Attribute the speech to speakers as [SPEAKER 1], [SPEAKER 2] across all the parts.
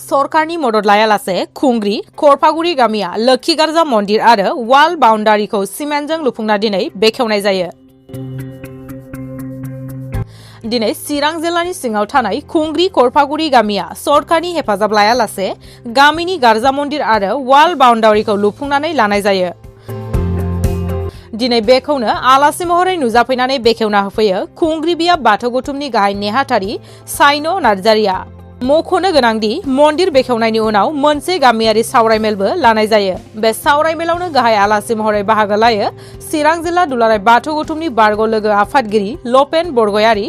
[SPEAKER 1] सरकारनि मदद लायालासे खुंग्रि खरफागुरि गामिया लोक्षी गार्जा मन्दिर आरो वाल बाउन्डारिखौ सिमेन्टजों लुफुंना दिनै बेखेवनाय जायो। दिनै चिरां जिल्लानि सिङाव थानाय खुंग्रि खरफागुरि गामिया सरकारनि हेफाजाब लायालासे गामिनि गार्जा मन्दिर आरो वाल बाउन्डारिखौ लुफुंनानै लानाय जायो। दिनै बेखौनो आलासि महरै नुजाफैनानै बेखेवना होफैयो खुंग्रि बिया बाथौ गौथुमनि गाहाय नेहाथारि साइन' नार्जारिया। मख'नो गोनांदि मन्दिर बेखेवनायनि उनाव मोनसे गामियारि सावरायमेलबो लानाय जायो। बे सावरायमेलावनो गाहाय आलासि महरै बाहागो लायो चिरां जिल्ला दुलाराय बाथौ गौथुमनि बारग' लोगो आफादगिरि लपेन बरगयारि,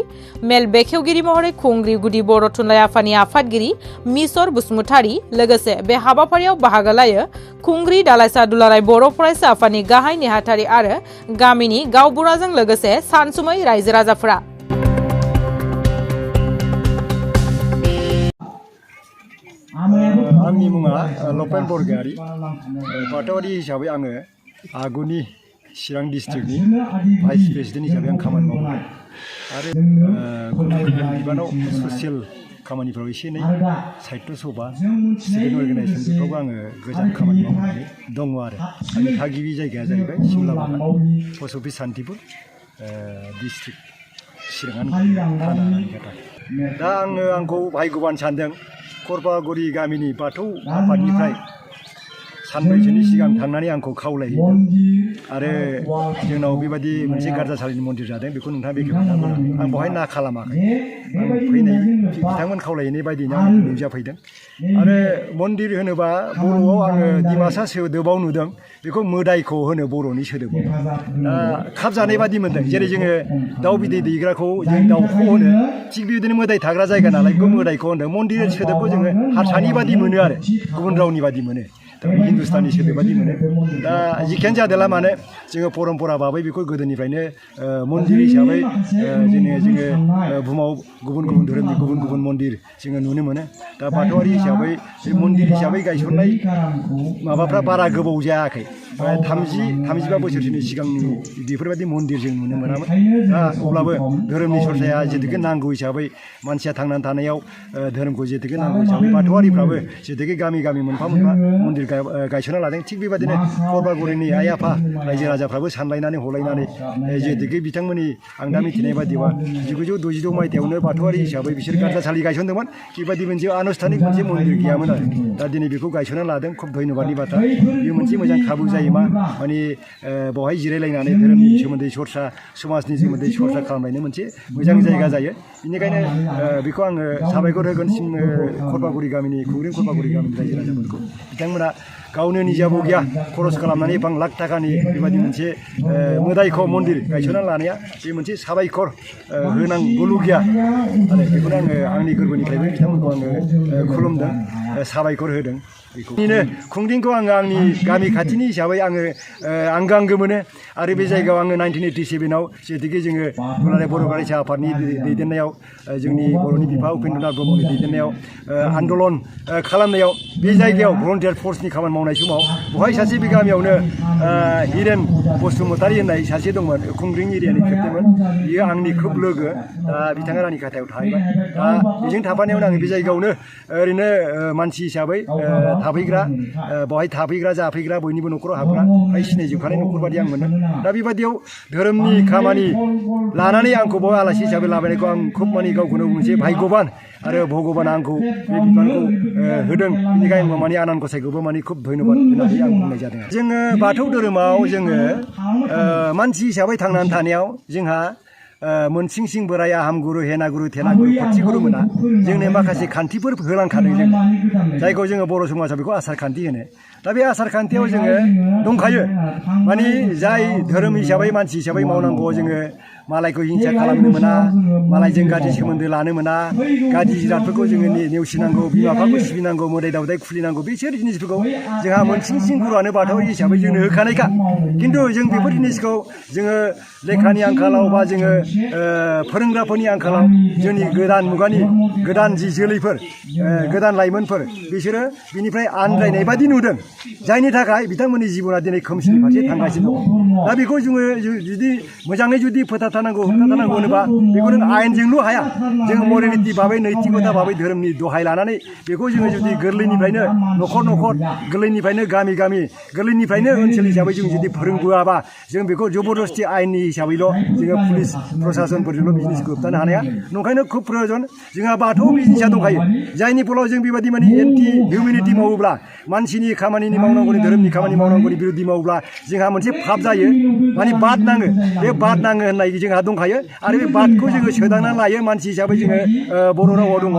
[SPEAKER 1] मेल बेखेवगिरि महरै खुंग्रि गुदि बर' थुनलाइ आफादनि आफादगिरि मिसर बसुमतारि। लोगोसे बे हाबाफारियाव बाहागो लायो खुंग्रि दालाइसा दुलाराय बर' फरायसा आफादनि गाहाय नेहाथारि आरो गामिनि गावबुराजों लोगोसे सानसुमै रायजो राजाफोरा।
[SPEAKER 2] आंनि मुङा लपेन बरगयारि। बाथौआरि हिसाबै आङो आगुनि चिरां डिस्ट्रिक्टनि भाइस प्रेसिडेन्ट हिसाबै आं खामानि मावो आरो गुबुन बिबानाव ससियेल खामानिफ्राव एसे एनै साहित्य सभा स्टुडेन्ट अर्गानाइजेसन बेफ्रावबो आङो गोजान खामानि मावनानै दङ आरो आंनि थागिबि जायगाया जाहैबाय सिमला बागान पस्ट अफिस सान्तिपुर डिस्ट्रिक्ट चिरां दा आंखौ भाग्यबान सानदों खरफागुरि गामिनि बाथौ आफादनिफ्राय सानब्रैसोनि सिगां थांनानै आंखौ खावलायहैदों आरो जोंनाव बेबायदि मोनसे गार्जासालिनि मन्दिर जादों बेखौ नोंथाङा बेखेवना होनांगौ। आं बेवहाय ना खालामाखै, आं फैनाय बिथांमोन खावलायहैनाय बायदिनो आं नुजाफैदों। आरो मन्दिर होनोबा बर'आव आङो डिमासा सोदोबाव नुदों बेखौ मोदायखौ होनो बर'नि सोदोबाव। खाबजानाय बादि मोन्दों, जेरै जोङो दाउ बिदै दैग्राखौ जों दाउखौ होनो, थिग बेबायदिनो मोदाय थाग्रा जायगा नालाय बेखौ मोदायखौ होनदों। मन्दिर सोदोबखौ जोङो हारसानि बादि मोनो आरो गुबुन रावनि बादि मोनो, हिन्दुस्तानी सोदोब बादि मोनो। दा जिखियानो जादोंला मानो जोङो परम्परा भाबै बेखौ गोदोनिफ्रायनो मन्दिर हिसाबै जोङो बुहुमाव गुबुन गुबुन धोरोमनि गुबुन गुबुन मन्दिर जोङो नुनो मोनो। दा बाथौआरि हिसाबै बे मन्दिर हिसाबै गायसननाय माबाफ्रा बारा गोबाव जायाखै, 30-35 बोसोरसोनि सिगांनि बेफोरबायदि मन्दिर जों नुनो मोनामोन। दा अब्लाबो धोरोमनि सरसाया जेथुखे नांगौ हिसाबै मानसिया थांनानै थानायाव धोरोमखौ जेथुखे नांगौ हिसाबै बाथौआरिफ्राबो जेथुखे गामि गामि मोनफा मोनफा मन्दिर गायसनना लादों। थिग बेबादिनो खरफागुरिनि आइ आफा रायजो राजाफ्राबो सानलायनानै हलायनानै जेथुखे बिथांमोननि आं दा मिथिनाय बादिबा 1966 मायथाइयावनो बाथौआरि हिसाबै बिसोर गार्जासालि गायसनदोंमोन। बेबायदि मोनसे आनुষ্ঠাनिक मोनसे मन्दिर गैयामोन आरो दा दिनै बेखौ गायसनना लादों। खुब धन्यबादनि बाथ्रा। बेयो मोनसे मोजां खाबु जायो मा माने बेवहाय जिरायलायनानै धोरोमनि सोमोन्दै सरसा, समाजनि सोमोन्दै सरसा खालामलायनो मोनसे मोजां जायगा जायो। बेनिखायनो बेखौ आङो साबायखर होगोन खरफागुरि गामिनि खुंग्रि खरफागुरि गामिनि रायजो राजाफोरखौ। बिथांमोना गावनो निजाबो गैया खरस खालामनानै 1 लाख थाखानि बेबायदि मोनसे मोदायखौ मन्दिर गायसनना लानाया बे मोनसे साबायखर होनांगौल' गैया आरो बेखौनो आङो आंनि गोरबोनिफ्रायबो बिथांमोनखौ आङो खुलुमदों, साबायखर होदों। बेखौनो खुंग्रिंखौ आङो आंनि गामि खाथिनि हिसाबै आङो आंगो मोनो आरो बे जायगायाव आङो 1987आव जेथुखे जोङो दुलाराय बर' फरायसा आफादनि दैदेननायाव जोंनि बर'नि बिफा उपेन्द्रनाथ ब्रह्मनि दैदेननायाव आन्दलन खालामनायाव बे जायगायाव भलन्टियार फर्सनि खामानि मावनाय समाव बेवहाय सासे बे गामियावनो हिरेन बसुमतारि होननाय सासे दंमोन, खुंग्रिं एरियानि खेबटेनमोन। बियो आंनि खोब लोगो, दा बिथाङा रानि खाथायाव थाहैबाय। दा बेजों थाफानायावनो आङो बे जायगायावनो ओरैनो मानसि हिसाबै थाफैग्रा, बेवहाय थाफैग्रा जाफैग्रा बयनिबो न'खराव हाबग्रा फ्राय सिनायजोबखानाय न'खर बादि आं मोनो। दा बेबादियाव धोरोमनि खामानि लानानै आंखौ बेवहाय आलासि हिसाबै लाबोनायखौ आं खुब माने गावखौनो मोनसे भाग्यबान आरो भगबाना आंखौ बे बिबानखौ होदों। बेनिखायनो माने आनान गसाइखौबो माने खुब धन्यबाद होननानै आं बुंनाय जादों। जोङो बाथौ धोरोमाव जोङो मानसि हिसाबै थांनानै थानायाव जोंहा मोनसिं सिं बोराय आहम गुरु हेना गुरु थेना गुरु खथि गुरु मोना जोंनो माखासे खान्थिफोर होलांखादों। जों जायखौ जोङो बर' समाजाव बेखौ आसार खान्थि होनो। दा बे आसार खान्थियाव जोङो दंखायो, माने जाय धोरोम हिसाबै मानसि हिसाबै मावनांगौ जोङो मालायखौ हिंसा खालामनो मोना, मालायजों गाज्रि सोमोन्दो लानो मोना, गाज्रि जिरादफोरखौ जोङो नेवसिनांगौ, बिमा बिफाखौ सिबिनांगौ, मोदाय दावदाय खुलिनांगौ। बिसोर जिनिसफोरखौ जोंहा मोनसिं सिं गुरुआनो बाथौआरि हिसाबै जोंनो होखानायखा। खिन्थु जों बेफोर जिनिसखौ जोङो लेखानि आंखालाव बा जोङो फोरोंग्राफोरनि आंखालाव जोंनि गोदान मुगानि गोदान जि जोलैफोर, गोदान लाइमोनफोर बिसोरो बिनिफ्राय आनज्रायनाय बादि नुदों, जायनि थाखाय बिथांमोननि जिबना दिनै खोमसिनि फारसे थांगासिनो दं। दा बेखौ जोङो जुदि मोजाङै जुदि फोथार होबथाथारनांगौ होनोबा बेखौ नों आयेनजोंल' हाया जोङो मरेलिटि भाबै नैतिकता भाबै धोरोमनि दहाय लानानै बेखौ जोङो जुदि गोरलैनिफ्रायनो न'खर गोरलैनिफ्रायनो गामि गोरलैनिफ्रायनो ओनसोल हिसाबै जों जुदि फोरोंबोआबा जों बेखौ जबरदस्ति आयेननि हिसाबैल' जोङो पुलिस प्रसासनफोरजोंल' बिजनेसखौ होबथानो हानाया नंखायनो खुब प्रयजन जोंहा बाथौ बिजनेसा दंखायो जायनि फलाव जों बेबायदि माने एन्टि हिउमेनिटि मावोब्ला मानसिनि खामानिनि मावनांगौनि धोरोमनि खामानि मावनांगौनि बिरुद्धि मावोब्ला जोंहा मोनसे फाब जायो माने बाद नाङो बे बाद नाङो होननाय जोंहा दंखायो आरो बे बादखौ जोङो सोदांनानै लायो मानसि हिसाबै जोङो बर' रावाव दङ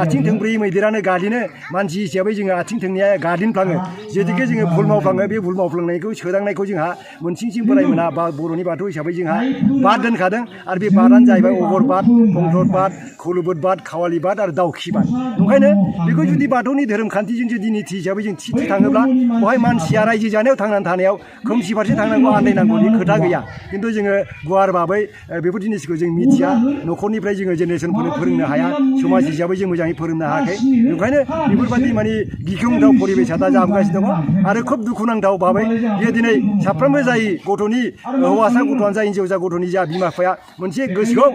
[SPEAKER 2] आथिं थोंब्रै मैदेरानो गादिनो मानसि हिसाबै जोङो आथिं थोंनैया गादिनफ्लाङो जेदिके जोङो भुल मावफ्लाङो बे भुल मावफ्लांनायखौ सोदांनायखौ जोंहा मोनसिंसिं बोराय मोना बा बर'नि बाथौ हिसाबै जोंहा बाद दोनखादों आरो बे बादानो जाहैबाय अगर बाद पंथर बाद खौलोबोद बाद खावालि बाद आरो दाउखि बाद ओंखायनो बेखौ जुदि बाथौनि धोरोम खान्थिजों जुदि निथि हिसाबै जों थि थाङोब्ला बेवहाय मानसिया रायजो जानायाव थांनानै थानायाव खोमसि फारसे थांनांगौ आन्दायनांगौनि खोथा गैया खिन्थु जोङो गुवार भाबै बेफोर जिनिसखौ जों मिथिया न'खरनिफ्राय जोङो जेनेरेसनफोरनो फोरोंनो हाया समाज हिसाबै जों मोजाङै फोरोंनो हायाखै ओंखायनो बेफोरबायदि माने गिख्रंथाव परिबेसा दा जाबोगासिनो दङ आरो खोब दुखुनांथाव भाबै बे दिनै साफ्रोमबो जाय गथ'नि हौवासा गथ'आनो जा हिन्जावसा गथ'नि जा बिमा बिफाया मोनसे गोसोआव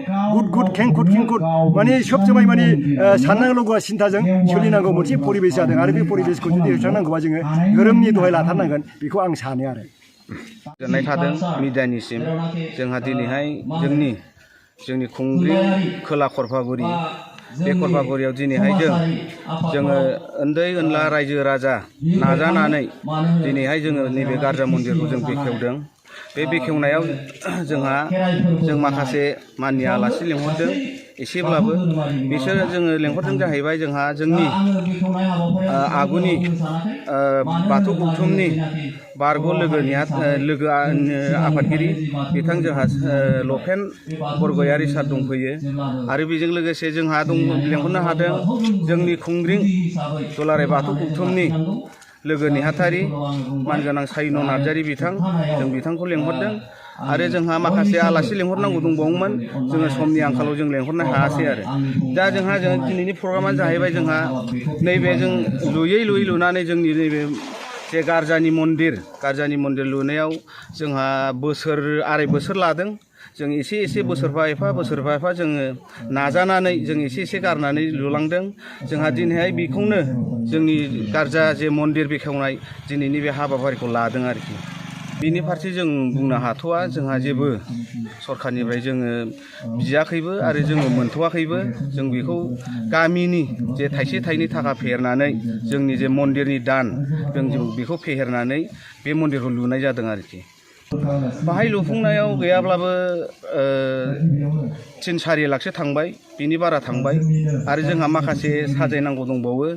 [SPEAKER 2] गुद खेंखुद माने सब समाय माने साननांगौ सिन्थाजों सोलिनांगौ मोनसे परिबेस जादों आरो बे परिबेसखौ जुदि होस्रांनांगौबा जोङो धोरोमनि दहाय लाथारनांगोन बेखौ आं सानो आरो
[SPEAKER 3] गोजोननाय थादों मिडियानिसिम जोंहा दिनैहाय जोंनि खुंग्रि खोला खरफागुरि बे खरफागुरियाव दिनैहाय जोङो उन्दै उनला रायजो राजा नाजानानै दिनैहाय जोङो नैबे गारजा मन्दिरखौ जों बेखेवदों बे बेखेवनायाव जों माखासे माननि आलासि लिंहरदों एसेब्लाबो बिसोरो जोङो लेंहरदों जाहैबाय जोंहा जोंनि आगुनि बाथौ गौथुमनि बारग' लोगो आफादगिरि बिथां जोंहा लफेन बरगयारि सार दंफैयो आरो बेजों लोगोसे जोंहा लेंहरनो हादों जोंनि खुंग्रिं दुलाराय बाथौ गौथुमनि लोगो नेहाथारि मानगोनां सायन' नार्जारि बिथां जों बिथांखौ लेंहरदों आरो जोंहा माखासे आलासि लेंहरनांगौ दंबावोमोन जोङो समनि आंखालाव जों लेंहरनो हायासै आरो दा जोंहा दिनैनि प्रग्रामानो जाहैबाय जोंहा नैबे जों लुयै लुनानै जोंनि नैबे जे गारजानि मन्दिर लुनायाव जोंहा आराय बोसोर लादों जों एसे बोसोरफा एफा जोङो नाजानानै जों एसे गारनानै लुलांदों जोंहा दिनैहाय बेखौनो जोंनि गारजा जे मन्दिर बेखेवनाय दिनैनि बे हाबाफारिखौ लादों आरोखि बिनि फारसे जों बुंनो हाथ'वा जोंहा जेबो सरखारनिफ्राय जोङो बियाखैबो आरो जोङो मोनथ'वाखैबो जों बेखौ गामिनि जे थाइसे थाइनै थाखा फेहेरनानै जोंनि जे मन्दिरनि दान जों बेखौ फेहेरनानै बे मन्दिरखौ लुनाय जादों आरोखि बाहाय लुफुंनायाव गैयाब्लाबो 3-4 लाखसो थांबाय बिनि बारा थांबाय आरो जोंहा माखासे साजायनांगौ दंबावो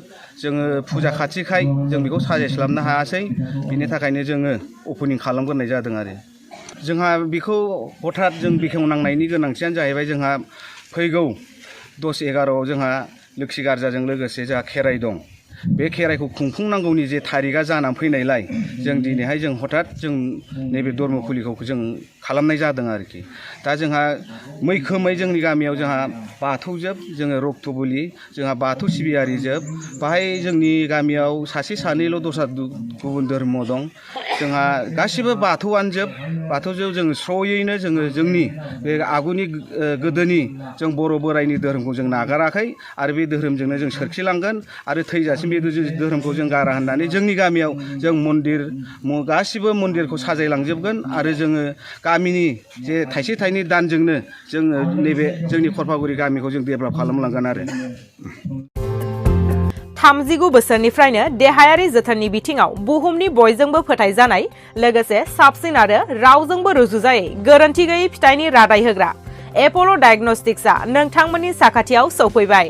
[SPEAKER 3] जोङो फुजा खाथिखाय जों बेखौ साजायस्लाबनो हायासै बिनि थाखायनो जोङो अपेनिं खालामग्रोनाय जादों आरो जोंहा बेखौ हठात जों बेखेवनांनायनि गोनांथियानो जाहैबाय जोंहा फैगौ 10-11 जोंहा लोक्षि गारजाजों लोगोसे जोंहा खेराइ दं बे खेराइखौ खुंफुंनांगौनि जे थारिखआ जानानै फैनायलाय जों दिनैहाय जों हठात जों नैबे धर्मखुलिखौ जों खालामनाय जादों आरोखि दा जोंहा मैखोमै जोंनि गामियाव जोंहा बाथौजोब जोङो रक्तबुलि जोंहा बाथौ सिबियारिजोब बाहाय जोंनि गामियाव सासे सानैल' दस्रा गुबुन धर्म दं जोंहा गासिबो बाथौआनो बाथौजों जोङो स्र'यैनो जोङो जोंनि बे आगुनि गोदोनि जों बर' बोराइनि धोरोमखौ जों नागाराखै आरो बे धोरोमजोंनो जों सोरखिलांगोन आरो थैजासिम बे धोरोमखौ जों गारा होननानै जोंनि गामियाव जों गासिबो मन्दिरखौ साजायलांजोबगोन आरो जोङो गामिनि जे थाइसे थाइनै दानजोंनो जोङो नैबे जोंनि खरफागुरि गामिखौ जों डेभेलप खालामलांगोन आरो
[SPEAKER 1] 39 बोसोरनिफ्रायनो देहायारि जोथोननि बिथिङाव बुहुमनि बयजोंबो फोथायजानाय लोगोसे साबसिन आरो रावजोंबो रुजुजायै गोरोन्थि गैयै फिथाइनि रादाय होग्रा एप'ल' डायग्नोस्टिक्सआ नोंथांमोननि साखाथियाव सौफैबाय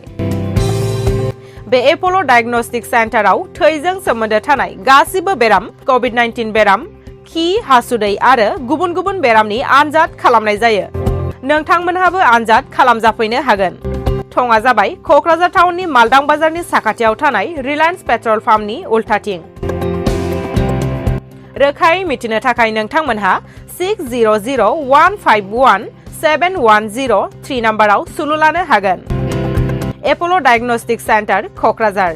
[SPEAKER 1] बे एप'ल' डायग्नोस्टिक सेन्टाराव थैजों सोमोन्दो थानाय गासिबो बेराम कभिड-19 बेराम खि हासुदै आरो गुबुन बेरामनि आनजाद खालामनाय जायो नोंथांमोनहाबो आनजाद खालामजाफैनो हागोन थङा जाबाय क'क्राझार टाउननि मालदां बाजारनि साखाथियाव थानाय रिलायन्स पेट्रल पाम्पनि उल्थाथिं रोखायै मिथिनो थाखाय नोंथांमोनहा 6001517103 नाम्बाराव सुलु लानो हागोन एप'ल' डायग्नोस्टिक सेन्टार क'क्राझार